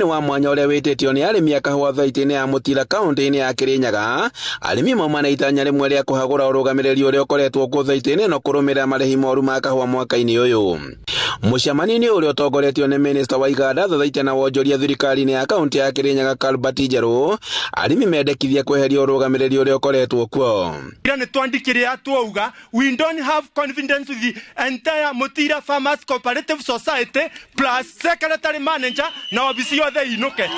Wa mwanya ũrĩa wĩtĩtio nĩ arĩmi a kahũa thwaitĩ-inĩ ya Mũtira kaũntĩ-inĩ ya Kĩrĩnyaga. Arĩmi mauma na itanya rĩmwe rĩa kũhagũra ũrũgamĩrĩri ũrĩa ũkoretwo kuo thwaitĩ-inĩ ĩno kũrũmĩrĩra marĩhi moru ma kahũa mwaka-inĩ ũyũ. Mũcemanio-inĩ ũrĩa ũtongoretio nĩ minista wa iganda, thothaitĩ na wonjoria thirikari-inĩ ya kaũntĩ ya Kĩrĩnyaga Cuthbert Njerũ, arĩmi mendekithia kweheria ũrũgamĩrĩri ũrĩa ũkoretwo kuo. Ira nĩ twandikire twauga we don't have confidence with the entire Mutira Farmers Cooperative Society plus secretary manager na obici yothe inuke.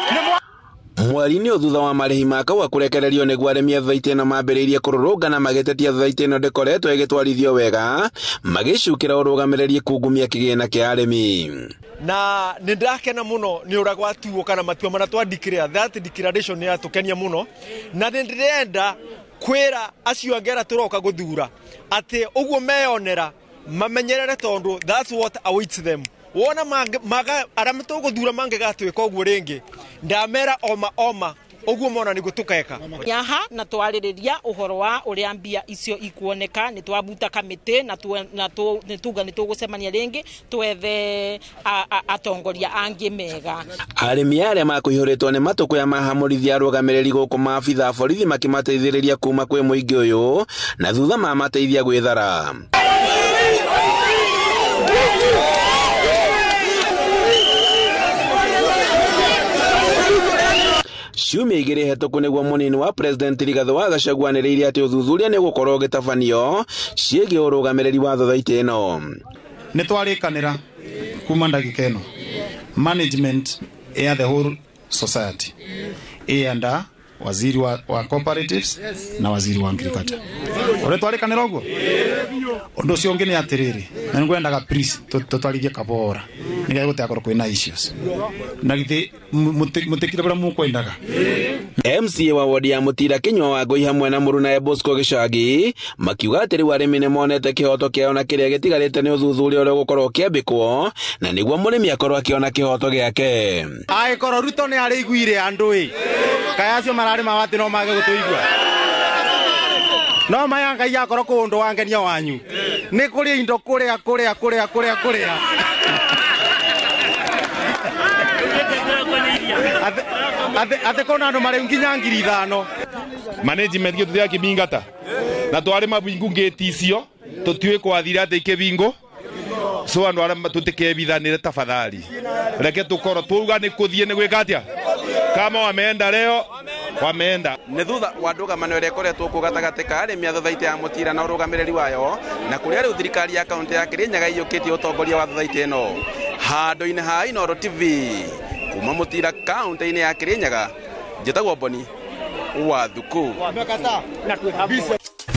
Mweri-inĩ ũyũ thutha wa marĩhi ma kahũa kũrekererio nĩguo arĩmi a thothaitĩ ĩno mambĩrĩirie kũrũrũngana magĩtetia thothaitĩ ĩno ndĩkoretwo ĩgĩtwarithio wega, magĩcukĩra ũrũgamĩrĩri kungumia kĩgĩna kĩa arĩmi. Na nĩ ndakena mũno nĩ ũrĩa gwatuo kana matua marĩa twa declare, that declaration nĩ yatũkenia mũno, na nĩ ndĩrenda kwĩra acio angĩ arĩa tũroka gũthura atĩ ũguo meyonera mamenyerere, tondũ that's what awaits them. Wona maga arĩa tũgũthura mangĩgatuĩka ũguo rĩngĩ, ndamera oma oma ũguo mona nĩguo tũkeka. Nyaha na twarĩrĩria ũhoro wa ũrĩa mbia icio ikuoneka, nĩ twabuta kamĩtĩ na nĩ tuga nĩ tũgũcemania rĩngĩ twethe atongoria angĩ mega. Arĩmi arĩa makũihũrĩtwo nĩ matũkũya mahamũrithia arũgamĩrĩri gũkũ maabitha a borithi makĩmateithĩrĩria kuma kwĩ mũingĩ ũyũ na thutha mamateithia gwĩthara. Ciumia igĩrĩ hetũku nĩguo mũnini wa president Rigathĩ wa Gachagua anĩrĩire atĩ ũthuthuria nĩ ũgũkorwo ũgĩtabanio ciĩgiĩ ũrũgamĩrĩri wa thothaitĩ ĩno. Nĩ twarĩkanĩra kuma ndagĩka ĩno management ya the whole society ĩenda waziri wa cooperatives na waziri wa agriculture. Ũrĩa twarĩkanĩra ũguo? Ũndũ ũcio ũngĩ nĩ atĩrĩrĩ, na nĩngwendaga please tũtwarithie kabora nĩgetha gũtigakorwo kwĩna issues. Na githĩ mũtikire ũrĩa mũkwendaga? MCA wa wodi ya Mũtira Kĩnyua wa Ngũi hamwe na mũrunae Bosco Gĩcagi makiuga atĩ rĩu arĩmi nĩ monete kĩhoto kĩao na kĩrĩa gĩtigarĩte nĩ ũthuthuria ũrĩa ũgũkorwo ũkĩambĩkwo na nĩguo mũrĩmi akorwo akĩona kĩhoto gĩake. Angĩkorwo Ruto nĩ arĩiguire andũ ĩ, kaĩ acio mararĩma watĩ no mage gũtũigua? No maya Ngai akorwo kũndũ ũndũ wa ngenia wanyu nĩ kũrĩa indo kũrĩa kũrĩa kũrĩa kũrĩa kũrĩa. Atĩ kũna andũ marĩ nginya 5,000. Management gĩtũ gĩa kĩmingata na twarĩ mabingu ngĩti icio tũtiũĩ kwathire atĩ ikĩbingũ, so andũ arĩa tũtikebithanĩre tafadhali, reke tũkorwo twauga nĩ kũthiĩ nĩ gwĩka atĩa, kama wameenda leo wameenda. Nĩ thutha wa ndũgamano ĩrĩa ĩkoretwo kuo gatagatĩ ka arĩmi a thothaitĩ ya Mũtira na ũrũgamĩrĩri wayo, na kũrĩa rĩu thirikari ya kaũntĩ ya Kĩrĩnyaga ĩiyũkĩtie ũtongoria wa thothaitĩ ĩno. Handũ-inĩ ha Inooro TV kuma Mũtira kaũntĩ-inĩ ya Kĩrĩnyaga, njĩtagwo Boni wa Thuku.